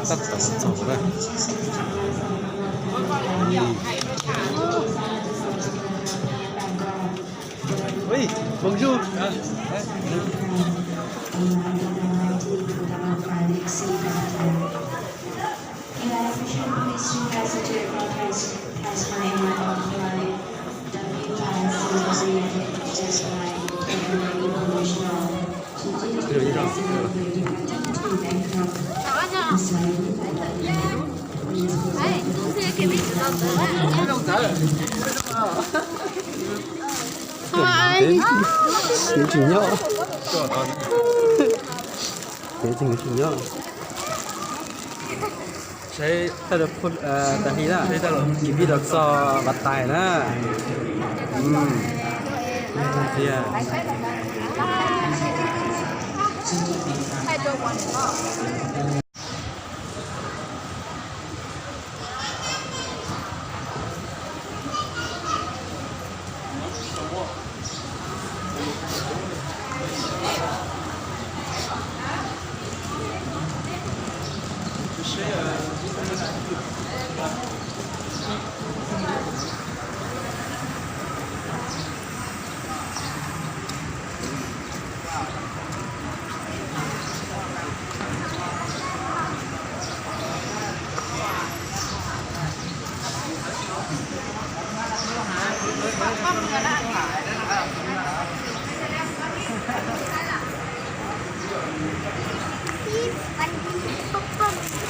Tab tom txog lawm. Ui, bonjour. Tsis nyob. Tsis nyob. Saib tag hli na, kis vij los txog Vaj Tais na. Tiag.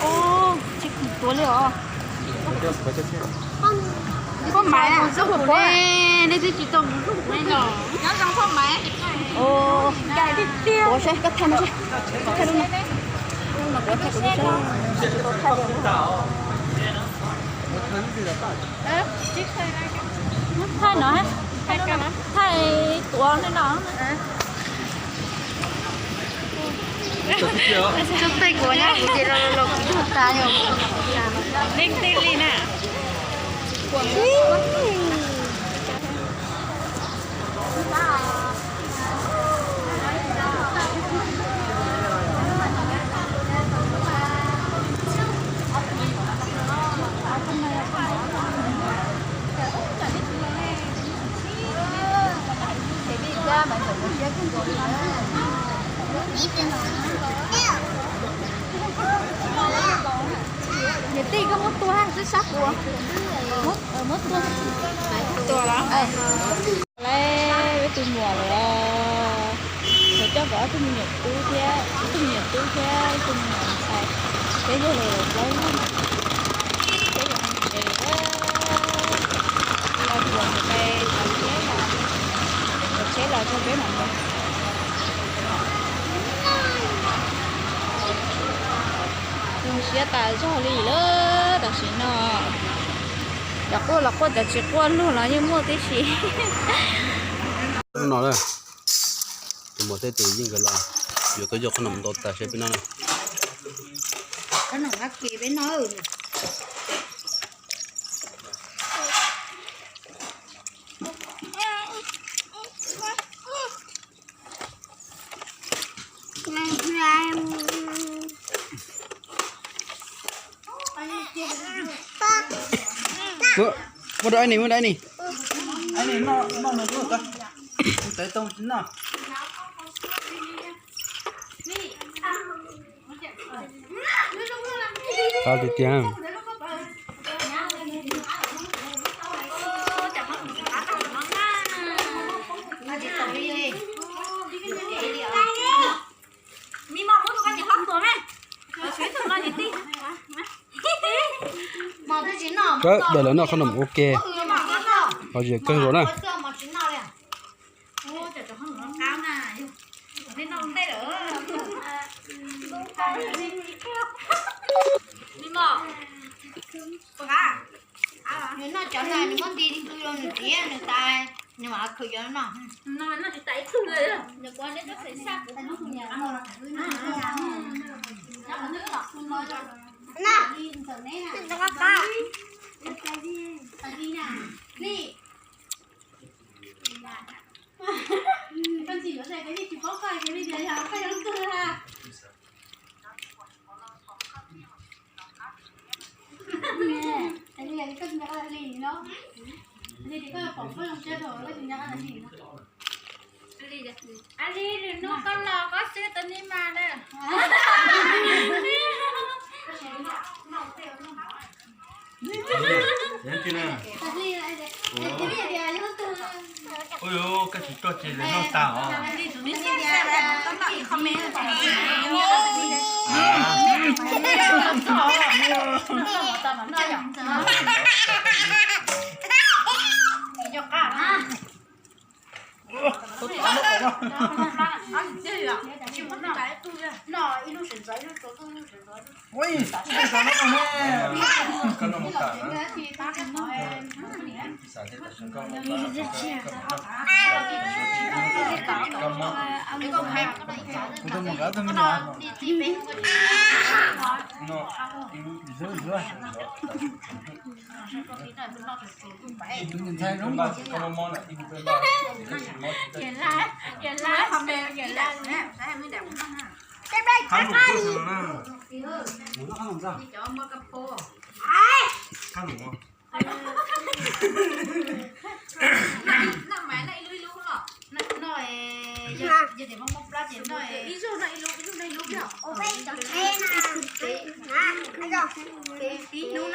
Ub, tsis tuav li os. Phauj Maiv, nej twb tsis tau mus hlub kuv li. Ua saib koj thaij no seb, koj thaij lub no. Lub no kuv thaij kuv lub saib. Thaij no, thaij tuav li no. Tsuj pej kuv nyob kuv ces los los kuv tug tas yom. Leej twg li na? Niam tij koj muab tua twb sab kuv. Muab tua. Tua los? Lawv peb tus muam lawm os. Lawv coj kom ob tug me nyuam tub thiab, ib tug me nyuam tub thiab ib tug me nyuam ntxhais. Peb yog li plaub leeg. Peb yuav mus tsev, los tsuas mus pe tsheb los, tsheb los tso peb mam mus. Zoo siab tas zog li lawm tam sim no. Cov quaj los quaj, cov tsis quaj lug los yeej muaj tib si. No, tus muam thiab tus yij nkawd los yuav kab yog qhob noom ntau tas seb peb noj. Qhob noom Vab Ke peb noj. Muab rau Aib Nis, muab rau Aib Nis. Aib Nis noj, noj no rau koj. Kuv tawv tau tsis noj. Tau tiag tiag. Kawg, daim lawv noj qhob noom ua ke, ho zem kawg nkaus na. Nws noj cov no nws muab nti ntu rau nws txiv nws tas, nws mam khwv cov no. Li no, li koj pom koj zoo siab rau koj tsis nco qab li no. Ali, lwm hnub koj los koj xwb tus ni mas na. Ua, koj tsis tuaj ces lawv noj tas os.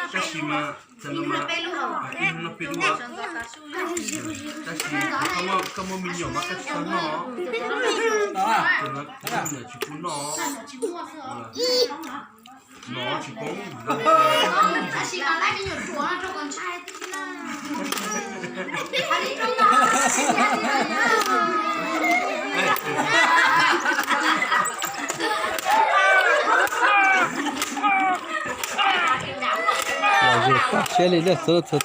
Tab sis mas txawm no mas ib hnub noj peb lub, tab sis koj muaj me nyuam mas koj tsis txhob noj, tus me nyuam tsis pub noj. No tsis poob. Lom zem kawg siab li lawm, txhua txhua tus,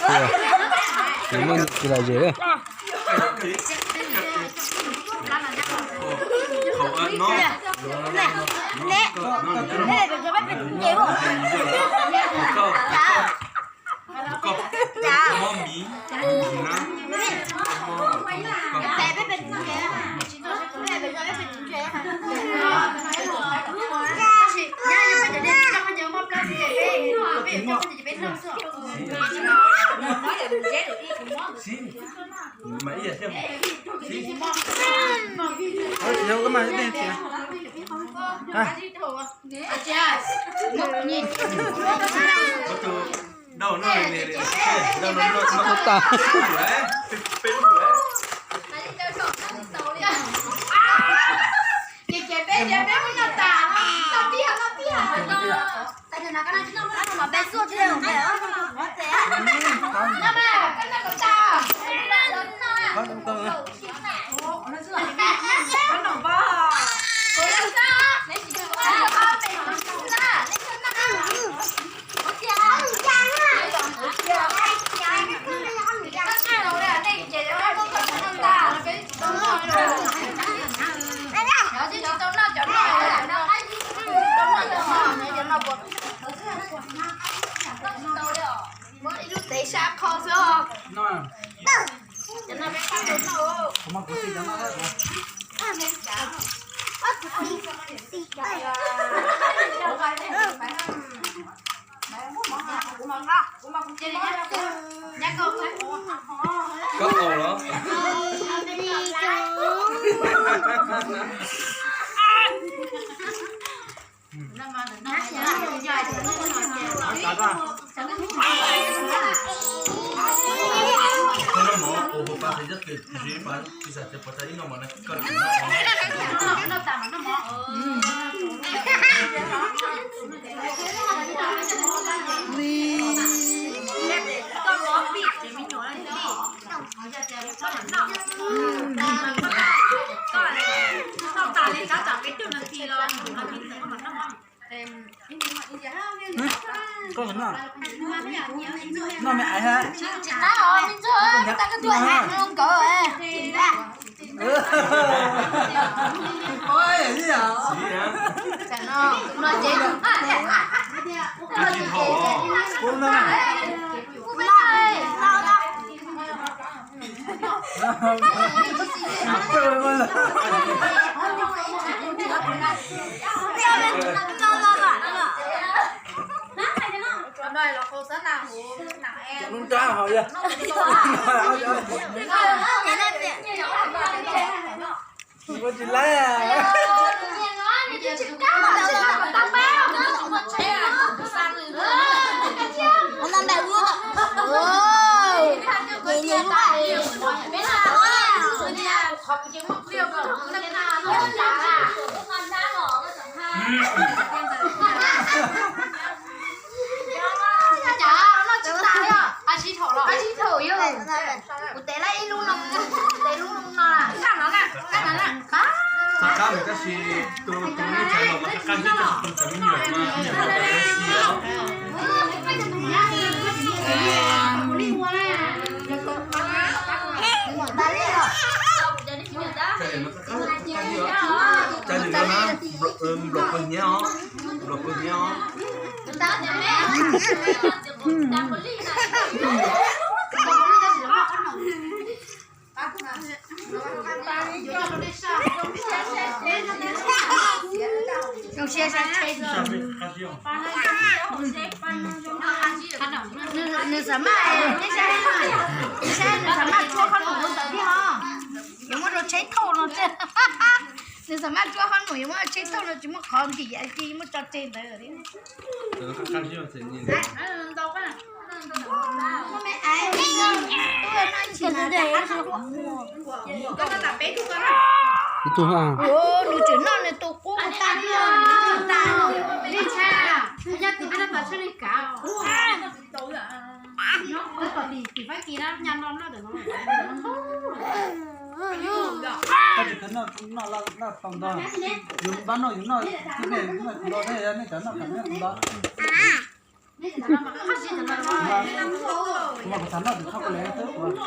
nws muaj nyiam tsis lom zem lawm. Koj qaug los? Koj noj, noj me ais ha. Lub nrab hauv yog. Ua tsis laib. Kuv tev lawm ib lub no, tev lub no. Txog qab mus tab sis tus tus nej txhais los mas qab zib tab sis tus txhais me nyuam mas me nyuam mas tab sis os. Txhais li no na, nplaum kawg hnyiab os, nplaum kawg hnyiab os. Zoo siab saib tsheb. Nws, nws xam maj, nws xam maj tsuab qhob noom rau ntawd thiab os. Yuav muab rau tsheb thauj no thiab. Nws xam maj tsuab qhob noom yuav muab tsheb thauj no tsis muaj qhov ntim ces muab tso tseg ntawd thiab. Nws tseem noj nws tus qub tas li. Yus npab noj yus noj, nej cov noj kam noj tus npab. Kuv mas kuv xav noj tus thauj ko le twb ua.